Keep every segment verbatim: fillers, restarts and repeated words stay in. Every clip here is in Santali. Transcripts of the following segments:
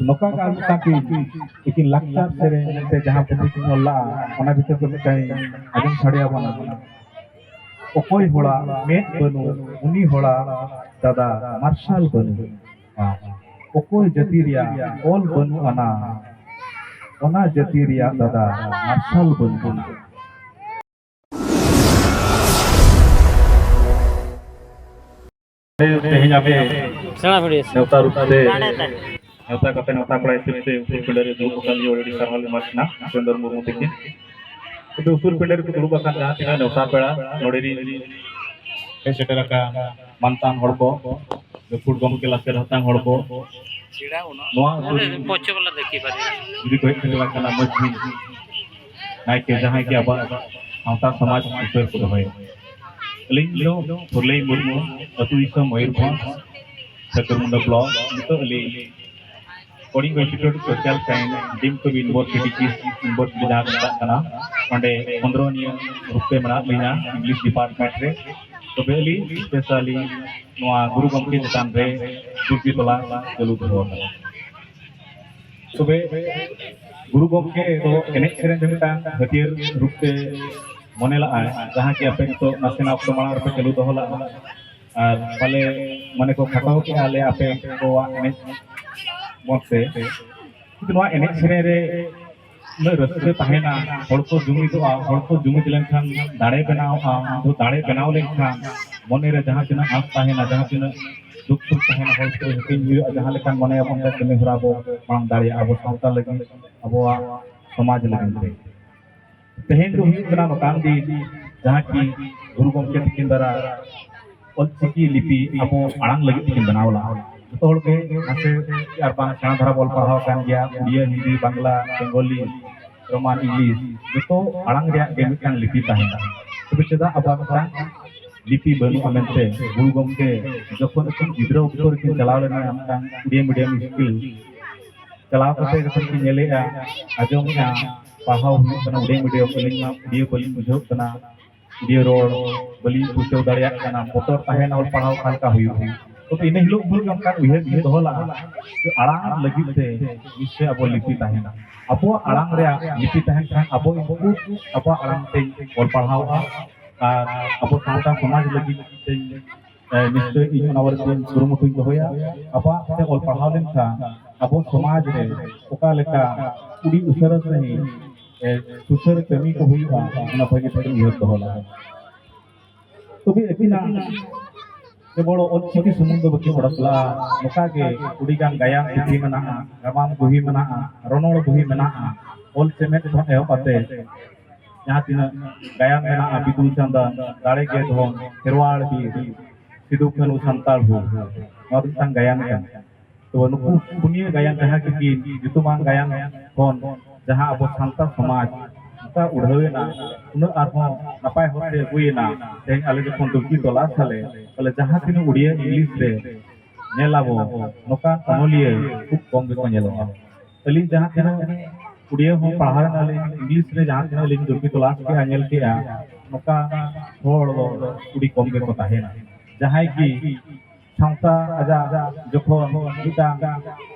ᱱᱚᱝᱠᱟ ᱜᱮ ᱟᱨ ᱢᱤᱫᱴᱟᱝ ᱠᱤ ᱮᱠᱤᱱ ᱞᱟᱠᱪᱟᱨ ᱥᱮᱨᱮᱧ ᱛᱮ ᱡᱟᱦᱟᱸ ᱯᱩᱛᱷᱤ ᱠᱤᱱ ᱚᱞ ᱞᱟᱜᱼᱟ, ᱚᱱᱟ ᱵᱷᱤᱛᱤᱨ ᱨᱮ ᱢᱤᱫᱴᱟᱝ ᱟᱸᱡᱚᱢ ᱥᱟᱰᱮ ᱟᱵᱚᱱᱟ᱾ ᱚᱠᱚᱭ ᱦᱚᱲᱟᱜ ᱢᱮᱫ ᱵᱟᱹᱱᱩᱜ, ᱩᱱᱤ ᱦᱚᱲᱟᱜ ᱫᱟᱫᱟ ᱢᱟᱨᱥᱟᱞ ᱵᱟᱹᱱᱩᱜ᱾ ᱚᱠᱚᱭ ᱡᱟᱹᱛᱤ ᱨᱮᱭᱟᱜ ᱚᱞ ᱵᱟᱹᱱᱩᱜ ᱟᱱᱟ, ᱚᱱᱟ ᱡᱟᱹᱛᱤ ᱨᱮᱭᱟᱜ ᱫᱟᱫᱟ ᱢᱟᱨᱥᱟᱞ ᱵᱟᱹᱱᱩᱜ ᱟᱱᱟ᱾ ᱛᱮᱦᱮᱧ ᱟᱯᱮ ᱥᱮᱬᱟ ᱵᱷᱤᱰᱤᱭᱳ᱾ ᱱᱮᱣᱛᱟ ᱨᱩᱯ ᱛᱮ, ᱱᱮᱣᱛᱟ ᱠᱟᱛᱮ ᱱᱮᱣᱛᱟ ᱠᱚᱲᱟ ᱦᱤᱥᱟᱹᱵ ᱛᱮ ᱩᱥᱩᱞ ᱯᱤᱸᱰᱟᱹ ᱨᱮ ᱫᱩᱲᱩᱵ ᱟᱠᱟᱱ ᱡᱚᱦᱟᱨ ᱟᱹᱰᱤ ᱥᱟᱨᱦᱟᱣ ᱞᱮ ᱮᱢᱟ ᱠᱤᱱᱟ ᱥᱩᱨᱮᱱᱫᱨᱚ ᱢᱩᱨᱢᱩ ᱛᱟᱹᱠᱤᱱ᱾ ᱛᱚᱵᱮ ᱩᱥᱩᱞ ᱯᱤᱸᱰᱟᱹ ᱨᱮᱠᱚ ᱫᱩᱲᱩᱵ ᱟᱠᱟᱱ ᱡᱟᱦᱟᱸ ᱛᱤᱱᱟᱹᱜ ᱱᱮᱣᱛᱟ ᱯᱮᱲᱟ ᱱᱚᱰᱮ ᱨᱤᱱ ᱦᱮᱡ ᱥᱮᱴᱮᱨ ᱟᱠᱟᱱ ᱢᱟᱱᱛᱟᱱ ᱦᱚᱲ ᱠᱚ, ᱜᱟᱹᱠᱷᱩᱲ ᱜᱚᱢᱠᱮ ᱞᱟᱥᱮᱨ ᱦᱟᱛᱟᱝ ᱦᱚᱲ ᱠᱚ, ᱱᱚᱣᱟ ᱟᱹᱛᱩ ᱨᱤᱱ ᱯᱚᱪᱷᱚ ᱵᱟᱞᱟ ᱫᱮᱠᱷᱤ ᱵᱟᱨᱮ᱾ ᱡᱩᱫᱤ ᱠᱚ ᱦᱮᱡ ᱥᱮᱴᱮᱨ ᱟᱠᱟᱱᱟ ᱢᱟᱹᱡᱷᱤ ᱱᱟᱭᱠᱮ ᱡᱟᱦᱟᱸᱭ ᱜᱮ ᱟᱵᱚᱣᱟᱜ ᱥᱟᱶᱛᱟ ᱥᱚᱢᱟᱡᱽ ᱩᱯᱟᱹᱨ ᱠᱚ ᱫᱚᱦᱚᱭᱟ᱾ ᱟᱹᱞᱤᱧ ᱫᱚ ᱯᱷᱩᱨᱞᱟᱹᱭ ᱢᱩᱨᱢᱩ, ᱟᱹᱛᱩ ᱫᱤᱥᱚᱢ ᱢᱚᱭᱩᱨᱵᱷᱚᱸᱡᱽ, ᱥᱟᱹᱠᱩᱨᱢᱩᱱᱰᱟ ᱵᱞᱚᱠ᱾ ᱱᱤᱛᱚᱜ ᱟᱹᱞᱤᱧ ᱠᱚᱞᱤᱝᱜᱚ ᱤᱱᱥᱴᱤᱴᱭᱩᱴ ᱥᱳᱥᱟᱞ ᱥᱟᱭᱮᱱᱥ ᱰᱤᱢ ᱠᱚ ᱤᱭᱩᱱᱤᱵᱷᱟᱨᱥᱤᱴᱤ ᱠᱤᱥ ᱤᱭᱩᱱᱤᱵᱷᱟᱨᱥᱤᱴᱤ ᱡᱟᱦᱟᱸ ᱠᱚ ᱢᱮᱛᱟᱜ ᱠᱟᱱᱟ, ᱚᱸᱰᱮ ᱯᱚᱱᱫᱽᱨᱚ ᱱᱤᱭᱟᱹ ᱨᱩᱯ ᱛᱮ ᱢᱮᱱᱟᱜ ᱞᱤᱧᱟ ᱤᱝᱞᱤᱥ ᱰᱤᱯᱟᱨᱴᱢᱮᱱᱴ ᱨᱮ᱾ ᱛᱚᱵᱮ ᱟᱹᱞᱤᱧ ᱥᱯᱮᱥᱟᱞᱤ ᱱᱚᱣᱟ ᱜᱩᱨᱩ ᱜᱚᱢᱠᱮ ᱪᱮᱛᱟᱱ ᱨᱮ ᱫᱩᱜᱤ ᱛᱚᱞᱟ ᱪᱟᱹᱞᱩ ᱫᱚᱦᱚ ᱟᱠᱟᱱᱟ᱾ ᱛᱚᱵᱮ ᱜᱩᱨᱩ ᱜᱚᱢᱠᱮ ᱫᱚ ᱮᱱᱮᱡ ᱥᱮᱨᱮᱧ ᱨᱮ ᱢᱤᱫᱴᱟᱝ ᱦᱟᱹᱛᱭᱟᱹᱨ ᱨᱩᱯ ᱛᱮ ᱢᱚᱱᱮ ᱞᱟᱜᱼᱟᱭ, ᱡᱟᱦᱟᱸ ᱠᱤ ᱟᱯᱮ ᱱᱤᱛᱚᱜ ᱱᱟᱥᱮᱱᱟᱜ ᱚᱠᱛᱚ ᱢᱟᱲᱟᱝ ᱨᱮᱯᱮ ᱪᱟᱹᱞᱩ ᱫᱚᱦᱚ ᱞᱟᱜᱼᱟ᱾ ᱟᱨ ᱯᱟᱞᱮ ᱢᱟᱱᱮ ᱠᱚ ᱠᱷᱟᱴᱚ ᱠᱮᱜᱼᱟ ᱞᱮ ᱟᱯᱮ ᱠᱚᱣᱟᱜ ᱮᱱᱮᱡ ᱢᱚᱱᱛᱮ᱾ ᱠᱤᱱᱛᱩ ᱱᱚᱣᱟ ᱮᱱᱮᱡ ᱥᱮᱨᱮᱧ ᱨᱮ ᱩᱱᱟᱹᱜ ᱨᱟᱹᱥᱠᱟᱹ ᱛᱟᱦᱮᱱᱟ, ᱦᱚᱲ ᱠᱚ ᱡᱩᱢᱤᱫᱚᱜᱼᱟ, ᱦᱚᱲ ᱠᱚ ᱡᱩᱢᱤᱫ ᱞᱮᱱᱠᱷᱟᱱ ᱫᱟᱲᱮ ᱵᱮᱱᱟᱣᱚᱜᱼᱟ, ᱩᱱᱠᱩ ᱫᱟᱲᱮ ᱵᱮᱱᱟᱣ ᱞᱮᱱᱠᱷᱟᱱ ᱢᱚᱱᱮᱨᱮ ᱡᱟᱦᱟᱸ ᱛᱤᱱᱟᱹᱜ ᱟᱸᱥ ᱛᱟᱦᱮᱱᱟ, ᱡᱟᱦᱟᱸ ᱛᱤᱱᱟᱹᱜ ᱫᱩᱠ ᱥᱩᱠ ᱛᱟᱦᱮᱱᱟ, ᱦᱚᱲ ᱠᱚ ᱦᱟᱹᱴᱤᱧ ᱦᱩᱭᱩᱜᱼᱟ, ᱡᱟᱦᱟᱸ ᱞᱮᱠᱟᱱ ᱢᱚᱱᱮᱭᱟᱵᱚᱱ ᱚᱱᱠᱟ ᱠᱟᱹᱢᱤ ᱦᱚᱨᱟ ᱵᱚ ᱢᱟᱲᱟᱝ ᱫᱟᱲᱮᱭᱟᱜᱼᱟ ᱟᱵᱚ ᱥᱟᱶᱛᱟ ᱞᱟᱹᱜᱤᱫ, ᱟᱵᱚᱣᱟᱜ ᱥᱚᱢᱟᱡᱽ ᱞᱟᱹᱜᱤᱫ ᱛᱮ᱾ ᱛᱮᱦᱮᱧ ᱫᱚ ᱦᱩᱭᱩᱜ ᱠᱟᱱᱟ ᱱᱚᱝᱠᱟᱱ ᱫᱤᱱ, ᱡᱟᱦᱟᱸ ᱠᱤ ᱜᱩᱨᱩ ᱜᱚᱢᱠᱮ ᱛᱤᱠᱤᱱ ᱫᱟᱨᱟ ᱚᱞᱪᱤᱠᱤ ᱞᱤᱯᱤ ᱟᱵᱚ ᱟᱲᱟᱝ ᱞᱟᱹᱜᱤᱫ ᱛᱮᱠᱤᱱ ᱵᱮᱱᱟᱣ ᱞᱟᱜᱼᱟ᱾ ᱡᱚᱛᱚ ᱦᱚᱲ ᱜᱮ ᱱᱟᱥᱮ ᱟᱨ ᱵᱟᱝ ᱥᱮᱬᱟ ᱫᱷᱟᱨᱟ ᱵᱚᱱ ᱯᱟᱲᱦᱟᱣ ᱟᱠᱟᱱ ᱜᱮᱭᱟ, ᱩᱲᱤᱭᱟ, ᱦᱤᱱᱫᱤ, ᱵᱟᱝᱞᱟ, ᱵᱮᱝᱜᱚᱞᱤ, ᱨᱳᱢᱟᱱ, ᱤᱝᱞᱤᱥ, ᱡᱚᱛᱚ ᱟᱲᱟᱝ ᱨᱮᱭᱟᱜ ᱜᱮ ᱢᱤᱫᱴᱟᱝ ᱞᱤᱯᱤ ᱛᱟᱦᱮᱱᱟ᱾ ᱛᱚᱵᱮ ᱪᱮᱫᱟᱜ ᱟᱵᱚᱣᱟᱜ ᱢᱤᱫᱴᱟᱝ ᱞᱤᱯᱤ ᱵᱟᱹᱱᱩᱜᱼᱟ ᱢᱮᱱᱛᱮ ᱜᱩᱨᱩ ᱜᱚᱢᱠᱮ ᱡᱚᱠᱷᱚᱱ ᱟᱹᱠᱤᱱ ᱜᱤᱫᱽᱨᱟᱹ ᱚᱠᱛᱚ ᱨᱮᱠᱤᱱ ᱪᱟᱞᱟᱣ ᱞᱮᱱᱟ ᱢᱤᱫᱴᱟᱝ ᱩᱲᱤᱭᱟ ᱢᱤᱰᱤᱭᱟᱢ ᱥᱠᱩᱞ, ᱪᱟᱞᱟᱣ ᱠᱟᱛᱮ ᱡᱚᱠᱷᱚᱱ ᱠᱤᱱ ᱧᱮᱞᱮᱜᱼᱟ, ᱟᱸᱡᱚᱢᱮᱜᱼᱟ, ᱯᱟᱲᱦᱟᱣ ᱦᱩᱭᱩᱜ ᱠᱟᱱᱟ ᱩᱲᱤᱭᱟ ᱢᱤᱰᱤᱭᱟᱢ, ᱟᱹᱞᱤᱧ ᱢᱟ ᱩᱲᱤᱭᱟ ᱵᱟᱹᱞᱤᱧ ᱵᱩᱡᱷᱟᱹᱣ ᱠᱟᱱᱟ, ᱩᱲᱤᱭᱟ ᱨᱚᱲ ᱵᱟᱹᱞᱤᱧ ᱯᱩᱥᱴᱟᱹᱣ ᱫᱟᱲᱮᱭᱟᱜ ᱠᱟᱱᱟ, ᱵᱚᱛᱚᱨ ᱛᱟᱦᱮᱱᱟ ᱚᱞ ᱯᱟᱲᱦᱟᱣ ᱚᱠᱟ ᱞᱮᱠᱟ ᱦᱩᱭᱩᱜᱼᱟ᱾ ᱤᱱᱟᱹ ᱦᱤᱞᱳᱜ ᱵᱷᱳᱨ ᱜᱮ ᱚᱱᱠᱟᱱ ᱩᱭᱦᱟᱹᱨ ᱤᱧ ᱫᱚᱦᱚ ᱞᱟᱜᱼᱟ ᱡᱮ ᱟᱲᱟᱝ ᱞᱟᱹᱜᱤᱫ ᱛᱮ ᱱᱤᱥᱪᱚᱭ ᱟᱵᱚ ᱞᱤᱯᱤ ᱛᱟᱦᱮᱱᱟ᱾ ᱟᱵᱚᱣᱟᱜ ᱟᱲᱟᱝ ᱨᱮᱭᱟᱜ ᱞᱤᱯᱤ ᱛᱟᱦᱮᱱ ᱠᱷᱟᱱ ᱟᱵᱚ ᱤᱧ ᱟᱵᱚᱣᱟᱜ ᱟᱲᱟᱝ ᱛᱮᱧ ᱚᱞ ᱯᱟᱲᱦᱟᱣᱚᱜᱼᱟ ᱟᱨ ᱟᱵᱚ ᱥᱟᱶᱛᱟ ᱥᱚᱢᱟᱡᱽ ᱞᱟᱹᱜᱤᱫ ᱛᱮᱧ, ᱮ, ᱱᱤᱥᱪᱚᱭ ᱤᱧ ᱚᱱᱟ ᱵᱟᱨᱮ ᱛᱮᱧ ᱠᱩᱨᱩᱢᱩᱴᱩᱧ ᱫᱚᱦᱚᱭᱟ᱾ ᱟᱵᱚᱣᱟᱜ ᱛᱮ ᱚᱞ ᱯᱟᱲᱦᱟᱣ ᱞᱮᱱᱠᱷᱟᱱ ᱟᱵᱚ ᱥᱚᱢᱟᱡᱽ ᱨᱮ ᱚᱠᱟ ᱞᱮᱠᱟ ᱟᱹᱰᱤ ᱩᱥᱟᱹᱨᱟ ᱥᱟᱺᱦᱤᱡ, ᱮ, ᱥᱩᱥᱟᱹᱨ ᱠᱟᱹᱢᱤ ᱠᱚ ᱦᱩᱭᱩᱜᱼᱟ, ᱚᱱᱟ ᱵᱷᱟᱹᱜᱤ ᱴᱷᱤᱠ ᱩᱭᱦᱟᱹᱨ ᱫᱚᱦᱚ ᱞᱟᱜᱟᱜᱼᱟ᱾ ᱛᱚᱵᱮ ᱟᱹᱠᱤᱱᱟᱜ ᱠᱮᱵᱚᱞ ᱚᱞᱪᱤᱠᱤ ᱥᱩᱢᱩᱝ ᱫᱚ ᱵᱟᱹᱠᱤᱱ ᱚᱰᱚᱠ ᱞᱟᱜᱼᱟ, ᱱᱚᱝᱠᱟ ᱜᱮ ᱟᱹᱰᱤᱜᱟᱱ ᱜᱟᱭᱟᱱ ᱯᱩᱛᱷᱤ ᱢᱮᱱᱟᱜᱼᱟ, ᱜᱟᱢᱟᱢ ᱵᱩᱦᱤ ᱢᱮᱱᱟᱜᱼᱟ, ᱨᱚᱱᱚᱲ ᱵᱩᱦᱤ ᱢᱮᱱᱟᱜᱼᱟ, ᱚᱞ ᱪᱮᱢᱮᱫ ᱠᱷᱚᱱ ᱮᱦᱚᱵ ᱠᱟᱛᱮ ᱡᱟᱦᱟᱸ ᱛᱤᱱᱟᱹᱜ ᱜᱟᱭᱟᱱ ᱢᱮᱱᱟᱜᱼᱟ, ᱵᱤᱫᱩ ᱪᱟᱸᱫᱟᱱ, ᱫᱟᱲᱮ ᱜᱮ ᱫᱷᱚᱱ, ᱠᱷᱮᱨᱣᱟᱲ ᱵᱤᱨ, ᱥᱤᱫᱩ ᱠᱟᱹᱱᱦᱩ ᱥᱟᱱᱛᱟᱲ ᱦᱩᱞ, ᱱᱚᱣᱟ ᱫᱚ ᱢᱤᱫᱴᱟᱝ ᱜᱟᱭᱟᱱ ᱠᱟᱱᱟ᱾ ᱛᱚ ᱱᱩᱠᱩ ᱯᱩᱱᱭᱟᱹ ᱜᱟᱭᱟᱱ ᱡᱟᱦᱟᱸ ᱠᱤᱱ ᱧᱩᱛᱩᱢᱟᱱ ᱜᱟᱭᱟᱱ ᱠᱷᱚᱱ ᱡᱟᱦᱟᱸ ᱟᱵᱚ ᱥᱟᱱᱛᱟᱲ ᱥᱚᱢᱟᱡᱽ ᱚᱱᱠᱟ ᱩᱰᱷᱟᱹᱣ ᱮᱱᱟ, ᱩᱱᱟᱹᱜ ᱟᱨᱦᱚᱸ ᱱᱟᱯᱟᱭ ᱦᱚᱨ ᱛᱮ ᱟᱹᱜᱩᱭᱮᱱᱟ᱾ ᱛᱮᱦᱮᱧ ᱟᱞᱮ ᱡᱚᱠᱷᱚᱱ ᱫᱩᱞᱠᱤ ᱛᱚᱞᱟᱥ ᱟᱞᱮ, ᱛᱟᱦᱞᱮ ᱡᱟᱦᱟᱸ ᱛᱤᱱᱟᱹᱜ ᱩᱰᱤᱭᱟ ᱤᱝᱞᱤᱥ ᱨᱮ ᱧᱮᱞ ᱟᱵᱚ, ᱱᱚᱝᱠᱟᱱ ᱚᱱᱚᱞᱤᱭᱟᱹ ᱠᱷᱩᱵ ᱠᱚᱢ ᱜᱮᱠᱚ ᱧᱮᱞᱚᱜᱼᱟ᱾ ᱟᱹᱞᱤᱧ ᱡᱟᱦᱟᱸ ᱛᱤᱱᱟᱹᱜ ᱩᱰᱤᱭᱟ ᱦᱚᱸ ᱯᱟᱲᱦᱟᱣ ᱮᱱᱟᱞᱤᱧ, ᱤᱝᱞᱤᱥ ᱨᱮ ᱡᱟᱦᱟᱸ ᱛᱤᱱᱟᱹᱜ ᱞᱤᱧ ᱫᱩᱞᱠᱤ ᱛᱚᱞᱟᱥ ᱠᱮᱜᱼᱟ, ᱧᱮᱞ ᱠᱮᱜᱼᱟ, ᱱᱚᱝᱠᱟᱱ ᱦᱚᱲ ᱫᱚ ᱟᱹᱰᱤ ᱠᱚᱢ ᱜᱮᱠᱚ ᱛᱟᱦᱮᱱᱟ᱾ ᱡᱟᱦᱟᱸᱭ ᱠᱤ ᱥᱟᱶᱛᱟ ᱟᱡᱟᱜ ᱡᱚᱠᱷᱚᱱ ᱢᱤᱫᱴᱟᱝ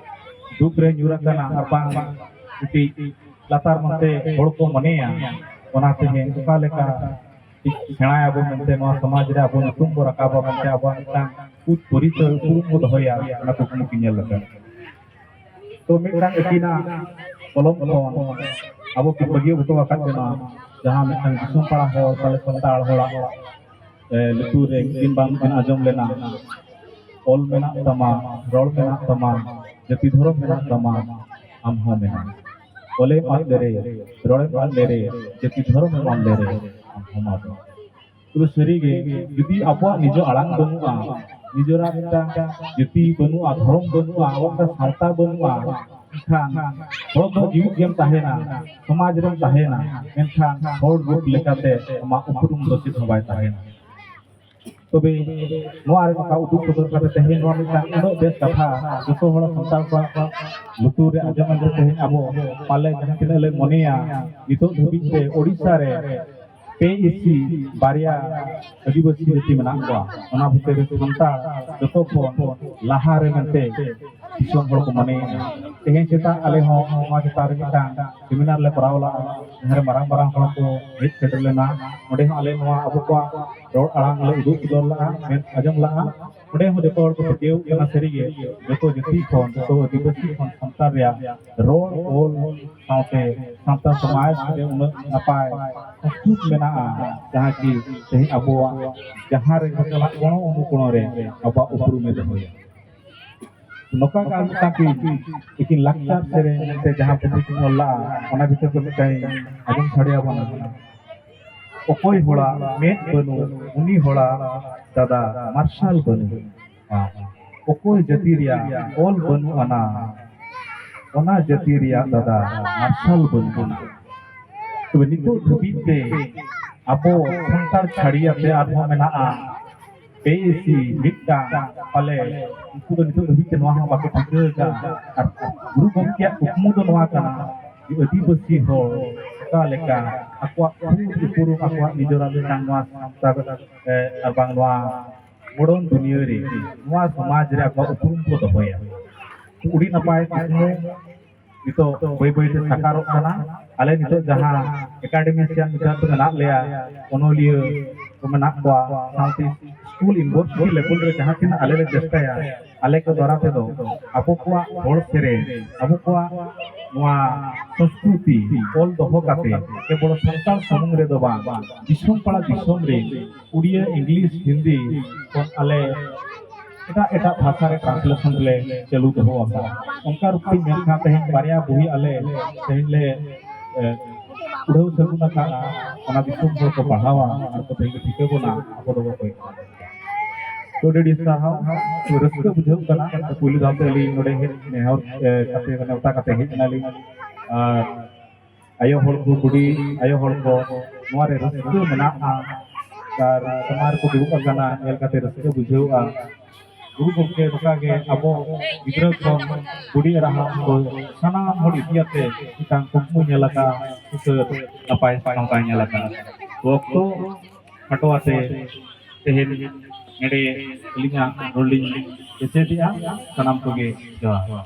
ᱫᱩᱠ ᱨᱮ ᱧᱩᱨ ᱟᱠᱟᱱᱟ ᱟᱨ ᱵᱟᱝ ᱢᱤᱫᱴᱤᱡ ᱞᱟᱛᱟᱨ ᱢᱟᱱᱛᱮ ᱦᱚᱲ ᱠᱚ ᱢᱚᱱᱮᱭᱟ, ᱚᱱᱟ ᱛᱮᱜᱮ ᱚᱠᱟ ᱞᱮᱠᱟ ᱥᱮᱬᱟᱭᱟᱵᱚᱱ ᱢᱮᱱᱛᱮ, ᱱᱚᱣᱟ ᱥᱚᱢᱟᱡᱽ ᱨᱮ ᱟᱵᱚ ᱧᱩᱛᱩᱢ ᱵᱚ ᱨᱟᱠᱟᱵᱟ ᱢᱮᱱᱛᱮ, ᱟᱵᱚᱣᱟᱜ ᱢᱤᱫᱴᱟᱝ ᱩᱫ ᱯᱚᱨᱤᱪᱚᱭ ᱩᱯᱨᱩᱢ ᱵᱚ ᱫᱚᱦᱚᱭᱟ, ᱚᱱᱟ ᱠᱩᱠᱢᱩ ᱠᱤᱱ ᱧᱮᱞ ᱞᱮᱫᱟ᱾ ᱛᱚ ᱢᱤᱫᱴᱟᱝ ᱟᱹᱠᱤᱱᱟᱜ ᱠᱚᱞᱚᱢ ᱠᱷᱚᱱ ᱟᱵᱚ ᱠᱤᱱ ᱵᱟᱹᱜᱤ ᱦᱚᱴᱚ ᱟᱠᱟᱫ ᱵᱚᱱᱟ, ᱡᱟᱦᱟᱸ ᱢᱤᱫᱴᱟᱝ ᱫᱤᱥᱚᱢ ᱯᱟᱲᱟ ᱦᱚᱲ, ᱛᱟᱞᱮ ᱥᱟᱱᱛᱟᱲ ᱦᱚᱲᱟᱜ, ᱮ, ᱞᱩᱛᱩᱨ ᱨᱮ ᱢᱤᱫ ᱫᱤᱱ ᱵᱟᱝ ᱢᱤᱫ ᱫᱤᱱ ᱟᱸᱡᱚᱢ ᱞᱮᱱᱟ, ᱚᱞ ᱢᱮᱱᱟᱜ ᱛᱟᱢᱟ, ᱨᱚᱲ ᱢᱮᱱᱟᱜ ᱛᱟᱢᱟ, ᱡᱟᱹᱛᱤ ᱫᱷᱚᱨᱚᱢ ᱢᱮᱱᱟᱜ ᱛᱟᱢᱟ, ᱟᱢ ᱦᱚᱸ ᱢᱮᱱᱟᱢ᱾ ᱚᱞᱮᱢ ᱟᱫ ᱞᱮᱨᱮ, ᱨᱚᱲᱮᱢ ᱟᱫ ᱞᱮᱨᱮ, ᱡᱟᱹᱛᱤ ᱫᱷᱚᱨᱚᱢᱮᱢ ᱟᱫ ᱞᱮᱨᱮ, ᱟᱢ ᱦᱚᱸᱢ ᱟᱫᱚᱜ᱾ ᱛᱚᱵᱮ ᱥᱟᱹᱨᱤᱜᱮ ᱡᱩᱫᱤ ᱟᱵᱚᱣᱟᱜ ᱱᱤᱡᱚ ᱟᱲᱟᱝ ᱵᱟᱹᱱᱩᱜᱼᱟ, ᱱᱤᱡᱮᱨᱟᱜ ᱢᱤᱫᱴᱟᱝ ᱡᱟᱹᱛᱤ ᱵᱟᱹᱱᱩᱜᱼᱟ, ᱫᱷᱚᱨᱚᱢ ᱵᱟᱹᱱᱩᱜᱼᱟ, ᱟᱵᱚᱣᱟᱜ ᱢᱤᱫᱴᱟᱝ ᱥᱟᱶᱛᱟ ᱵᱟᱹᱱᱩᱜᱼᱟ, ᱮᱱᱠᱷᱟᱱ ᱦᱚᱲ ᱫᱚ ᱡᱤᱣᱤᱫ ᱜᱮᱢ ᱛᱟᱦᱮᱱᱟ, ᱥᱚᱢᱟᱡᱽ ᱨᱮᱢ ᱛᱟᱦᱮᱱᱟ, ᱢᱮᱱᱠᱷᱟᱱ ᱦᱚᱲ ᱨᱩᱯ ᱞᱮᱠᱟᱛᱮ ᱟᱢᱟᱜ ᱩᱯᱨᱩᱢ ᱫᱚ ᱪᱮᱫ ᱦᱚᱸ ᱵᱟᱭ ᱛᱟᱦᱮᱱᱟ᱾ ᱛᱚᱵᱮ ᱱᱚᱣᱟ ᱨᱮ ᱱᱚᱝᱠᱟ ᱩᱫᱩᱜ ᱥᱚᱫᱚᱨ ᱠᱟᱛᱮ ᱛᱮᱦᱮᱧ ᱱᱚᱣᱟ ᱢᱤᱫᱴᱟᱝ ᱩᱱᱟᱹᱜ ᱵᱮᱥ ᱠᱟᱛᱷᱟ ᱡᱚᱛᱚ ᱦᱚᱲ ᱥᱟᱱᱛᱟᱲ ᱠᱚᱣᱟᱜ ᱞᱩᱛᱩᱨ ᱨᱮ ᱟᱸᱡᱚᱢ ᱮᱱᱛᱮ ᱛᱮᱦᱮᱧ ᱟᱵᱚ ᱯᱟᱞᱮ ᱡᱟᱦᱟᱸ ᱛᱤᱱᱟᱹᱜ ᱞᱮ ᱢᱚᱱᱮᱭᱟ ᱱᱤᱛᱚᱜ ᱫᱷᱟᱹᱵᱤᱡ ᱛᱮ ᱳᱰᱤᱥᱟ ᱨᱮ ᱯᱮ ᱤᱥᱤ ᱵᱟᱨᱭᱟ ᱟᱹᱫᱤᱵᱟᱹᱥᱤ ᱡᱟᱹᱛᱤ ᱢᱮᱱᱟᱜ ᱠᱚᱣᱟ, ᱚᱱᱟ ᱵᱷᱤᱛᱨᱤ ᱨᱮ ᱥᱟᱱᱛᱟᱲ ᱡᱚᱛᱚ ᱠᱷᱚᱱ ᱞᱟᱦᱟ ᱨᱮ ᱢᱮᱱᱛᱮ ᱫᱤᱥᱚᱢ ᱦᱚᱲ ᱠᱚ ᱢᱚᱱᱮᱭᱮᱫᱼᱟ᱾ ᱛᱮᱦᱮᱧ ᱥᱮᱛᱟᱜ ᱟᱞᱮ ᱦᱚᱸ ᱱᱚᱣᱟ ᱪᱮᱛᱟᱱ ᱨᱮ ᱢᱤᱫᱴᱟᱝ ᱥᱮᱢᱤᱱᱟᱨ ᱞᱮ ᱠᱚᱨᱟᱣ ᱞᱟᱜᱼᱟ, ᱡᱟᱦᱟᱸ ᱨᱮ ᱢᱟᱨᱟᱝ ᱢᱟᱨᱟᱝ ᱦᱚᱲ ᱠᱚ ᱦᱮᱡ ᱥᱮᱴᱮᱨ ᱞᱮᱱᱟ᱾ ᱚᱸᱰᱮ ᱦᱚᱸ ᱟᱞᱮ ᱱᱚᱣᱟ ᱟᱵᱚ ᱠᱚᱣᱟᱜ ᱨᱚᱲ ᱟᱲᱟᱝ ᱞᱮ ᱩᱫᱩᱜ ᱥᱚᱫᱚᱨ ᱞᱟᱜᱼᱟ, ᱢᱮᱱ ᱟᱸᱡᱚᱢ ᱞᱟᱜᱼᱟ᱾ ᱚᱸᱰᱮ ᱦᱚᱸ ᱡᱚᱛᱚ ᱦᱚᱲ ᱠᱚ ᱯᱟᱹᱛᱭᱟᱹᱣ ᱠᱟᱱᱟ, ᱥᱟᱹᱨᱤᱜᱮ ᱡᱚᱛᱚ ᱡᱟᱹᱛᱤ ᱠᱷᱚᱱ, ᱡᱚᱛᱚ ᱟᱹᱫᱤᱵᱟᱹᱥᱤ ᱠᱷᱚᱱ ᱥᱟᱱᱛᱟᱲ ᱨᱮᱭᱟᱜ ᱨᱚᱲ ᱚᱞ ᱥᱟᱶᱛᱮ ᱥᱟᱱᱛᱟᱲ ᱥᱚᱢᱟᱡᱽ ᱨᱮ ᱩᱱᱟᱹᱜ ᱱᱟᱯᱟᱭ ᱥᱚᱝᱥᱠᱨᱤᱛ ᱢᱮᱱᱟᱜᱼᱟ, ᱡᱟᱦᱟᱸ ᱠᱤ ᱛᱮᱦᱮᱧ ᱟᱵᱚᱣᱟᱜ ᱡᱟᱦᱟᱸ ᱨᱮ ᱪᱟᱞᱟᱜ ᱠᱚᱬᱚ ᱚᱱᱩᱠᱚᱬᱚ ᱨᱮ ᱟᱵᱚᱣᱟᱜ ᱩᱯᱨᱩᱢᱮ ᱫᱚᱦᱚᱭᱟ᱾ ᱱᱚᱝᱠᱟ ᱜᱮ ᱟᱨ ᱢᱤᱫᱴᱟᱝ ᱠᱤ ᱮᱠᱤᱱ ᱞᱟᱠᱪᱟᱨ ᱥᱮᱨᱮᱧ ᱢᱮᱱᱛᱮ ᱡᱟᱦᱟᱸ ᱯᱩᱛᱷᱤ ᱠᱚ ᱚᱞ ᱞᱟᱜᱼᱟ, ᱚᱱᱟ ᱵᱷᱤᱛᱤᱨ ᱫᱚ ᱢᱤᱫᱴᱟᱝ ᱟᱸᱡᱚᱢ ᱥᱟᱰᱮ ᱟᱵᱚᱱᱟ᱾ ᱚᱠᱚᱭ ᱦᱚᱲᱟᱜ ᱢᱮᱫ ᱵᱟᱹᱱᱩᱜ, ᱩᱱᱤ ᱦᱚᱲᱟᱜ ᱫᱟᱫᱟ ᱢᱟᱨᱥᱟᱞ ᱵᱟᱹᱱᱩᱜ᱾ ᱚᱠᱚᱭ ᱡᱟᱹᱛᱤ ᱨᱮᱭᱟᱜ ᱚᱞ ᱵᱟᱹᱱᱩᱜ ᱟᱱᱟ, ᱚᱱᱟ ᱡᱟᱹᱛᱤ ᱨᱮᱭᱟᱜ ᱫᱟᱫᱟ ᱢᱟᱨᱥᱟᱞ ᱵᱟᱹᱱᱩᱜ ᱟᱱᱟ᱾ ᱛᱚᱵᱮ ᱱᱤᱛᱚᱜ ᱫᱷᱟᱹᱵᱤᱡ ᱛᱮ ᱟᱵᱚ ᱥᱟᱱᱛᱟᱲ ᱪᱷᱟᱹᱲᱤᱭᱟᱹ ᱛᱮ ᱟᱨᱦᱚᱸ ᱢᱮᱱᱟᱜᱼᱟ ᱯᱮ ᱤᱥᱤ ᱢᱤᱫᱴᱟᱝ, ᱯᱟᱞᱮ ᱩᱱᱠᱩ ᱫᱚ ᱱᱤᱛᱚᱜ ᱫᱷᱟᱹᱵᱤᱡ ᱛᱮ ᱱᱚᱣᱟ ᱦᱚᱸ ᱵᱟᱠᱚ ᱴᱷᱤᱠᱟᱹ ᱟᱠᱟᱫᱼᱟ᱾ ᱟᱨ ᱜᱩᱨᱩ ᱜᱚᱢᱠᱮᱭᱟᱜ ᱠᱩᱠᱢᱩ ᱫᱚ ᱱᱚᱣᱟ ᱠᱟᱱᱟ ᱡᱮ ᱟᱹᱫᱤᱵᱟᱹᱥᱤ ᱦᱚᱲ ᱚᱠᱟ ᱞᱮᱠᱟ ᱟᱠᱚᱣᱟᱜ ᱠᱷᱩᱫ ᱩᱯᱨᱩᱢ, ᱟᱠᱚᱣᱟᱜ ᱱᱤᱡᱚᱨᱟᱜ ᱢᱤᱫᱴᱟᱝ ᱱᱚᱣᱟ ᱥᱟᱱᱛᱟᱲ, ᱮ, ᱟᱨ ᱵᱟᱝ ᱱᱚᱣᱟ ᱢᱚᱰᱚᱨᱱ ᱫᱩᱱᱤᱭᱟᱹ ᱨᱮ, ᱱᱚᱣᱟ ᱥᱚᱢᱟᱡᱽ ᱨᱮ ᱟᱠᱚᱣᱟᱜ ᱩᱯᱨᱩᱢ ᱠᱚ ᱫᱚᱦᱚᱭᱟ᱾ ᱟᱹᱰᱤ ᱱᱟᱯᱟᱭ ᱠᱩᱠᱢᱩ ᱱᱤᱛᱚᱜ ᱵᱟᱹᱭ ᱵᱟᱹᱭ ᱛᱮ ᱥᱟᱠᱟᱨᱚᱜ ᱠᱟᱱᱟ᱾ ᱟᱞᱮ ᱱᱤᱛᱚᱜ ᱡᱟᱦᱟᱸ academician ᱢᱮᱱᱟᱜ ᱞᱮᱭᱟ, ᱚᱱᱚᱞᱤᱭᱟᱹ ᱠᱚ ᱢᱮᱱᱟᱜ ᱠᱚᱣᱟ, ᱥᱟᱶᱛᱮ ᱥᱠᱩᱞ ᱤᱭᱩᱱᱤᱵᱷᱟᱨᱥᱤᱴᱤ ᱞᱮᱵᱮᱞ ᱨᱮ ᱡᱟᱦᱟᱸ ᱛᱤᱱᱟᱹᱜ ᱟᱞᱮ ᱞᱮ ᱪᱮᱥᱴᱟᱭᱟ, ᱟᱞᱮ ᱠᱚ ᱫᱟᱨᱟ ᱛᱮᱫᱚ ᱟᱵᱚ ᱠᱚᱣᱟᱜ ᱦᱚᱲ ᱥᱮᱨᱮᱧ, ᱟᱵᱚ ᱠᱚᱣᱟᱜ ᱱᱚᱣᱟ ᱥᱚᱝᱥᱠᱨᱤᱛᱤ ᱚᱞ ᱫᱚᱦᱚ ᱠᱟᱛᱮ ᱠᱮᱵᱚᱞ ᱥᱟᱱᱛᱟᱲ ᱥᱩᱢᱩᱝ ᱨᱮᱫᱚ ᱵᱟᱝ, ᱫᱤᱥᱚᱢ ᱯᱟᱲᱟ ᱫᱤᱥᱚᱢ ᱨᱮ ᱩᱲᱤᱭᱟ, ᱤᱝᱞᱤᱥ, ᱦᱤᱱᱫᱤ ᱠᱷᱚᱱ ᱟᱞᱮ ᱮᱴᱟᱜ ᱮᱴᱟᱜ ᱵᱷᱟᱥᱟ ᱨᱮ translation ᱞᱮ ᱪᱟᱹᱞᱩ ᱫᱚᱦᱚ ᱟᱠᱟᱫᱟ᱾ ᱚᱱᱠᱟ ᱨᱩᱯ ᱛᱮ ᱢᱮᱱᱠᱷᱟᱱ ᱛᱮᱦᱮᱧ ᱵᱟᱨᱭᱟ ᱵᱚᱦᱤ ᱟᱞᱮ ᱛᱮᱦᱮᱧ ᱞᱮ, ᱮ, ᱩᱰᱷᱟᱹᱣ ᱥᱟᱹᱜᱩᱱ ᱟᱠᱟᱫᱼᱟ᱾ ᱚᱱᱟ ᱫᱤᱥᱚᱢ ᱦᱚᱲ ᱠᱚ ᱯᱟᱲᱦᱟᱣᱟ ᱟᱨ ᱠᱚ ᱛᱮᱦᱮᱧ ᱠᱚ ᱴᱷᱤᱠᱟᱹ ᱵᱚᱱᱟ, ᱟᱵᱚ ᱫᱚᱵᱚ ᱚᱠᱚᱭ ᱠᱟᱱᱟ᱾ ᱛᱚ ᱟᱹᱰᱤ ᱟᱹᱰᱤ ᱥᱟᱨᱦᱟᱣ᱾ ᱛᱚ ᱨᱟᱹᱥᱠᱟᱹ ᱵᱩᱡᱷᱟᱹᱜ ᱠᱟᱱᱟ᱾ ᱯᱩᱭᱞᱩ ᱫᱷᱟᱣ ᱛᱮ ᱟᱹᱞᱤᱧ ᱱᱚᱰᱮ ᱦᱮᱡ ᱱᱮᱦᱚᱨ, ᱮ, ᱠᱟᱛᱮ, ᱱᱮᱣᱛᱟ ᱠᱟᱛᱮ ᱦᱮᱡ ᱮᱱᱟᱞᱤᱧ᱾ ᱟᱨ ᱟᱭᱳ ᱦᱚᱲ ᱠᱚ, ᱵᱩᱰᱷᱤ ᱟᱭᱳ ᱦᱚᱲ ᱠᱚ ᱱᱚᱣᱟ ᱨᱮ ᱨᱟᱹᱥᱠᱟᱹ ᱢᱮᱱᱟᱜᱼᱟ᱾ ᱟᱨ ᱥᱟᱢᱟᱝ ᱨᱮᱠᱚ ᱫᱩᱲᱩᱵ ᱟᱠᱟᱱᱟ, ᱧᱮᱞ ᱠᱟᱛᱮ ᱨᱟᱹᱥᱠᱟᱹ ᱵᱩᱡᱷᱟᱹᱣᱜᱼᱟ᱾ ᱜᱩᱨᱩ ᱜᱚᱢᱠᱮ ᱱᱚᱝᱠᱟ ᱜᱮ ᱟᱵᱚ ᱜᱤᱫᱽᱨᱟᱹ ᱠᱷᱚᱱ ᱵᱩᱰᱷᱤ ᱮᱨᱟ ᱦᱟᱲᱟᱢ ᱠᱚ ᱥᱟᱱᱟᱢ ᱦᱚᱲ ᱤᱫᱤᱭᱟᱛᱮ ᱢᱤᱫᱴᱟᱝ ᱠᱩᱠᱢᱩ ᱧᱮᱞ ᱟᱠᱟᱫ, ᱩᱛᱟᱹᱨ ᱱᱟᱯᱟᱭ ᱱᱚᱝᱠᱟᱭ ᱧᱮᱞ ᱟᱠᱟᱫ᱾ ᱚᱠᱛᱚ ᱠᱷᱟᱴᱚ ᱟᱛᱮ ᱛᱮᱦᱮᱧ ᱱᱚᱰᱮ ᱟᱹᱞᱤᱧᱟᱜ ᱨᱚᱲ ᱞᱤᱧ ᱠᱮᱪᱮᱫᱮᱜᱼᱟ᱾ ᱥᱟᱱᱟᱢ ᱠᱚᱜᱮ ᱡᱚᱦᱟᱨ᱾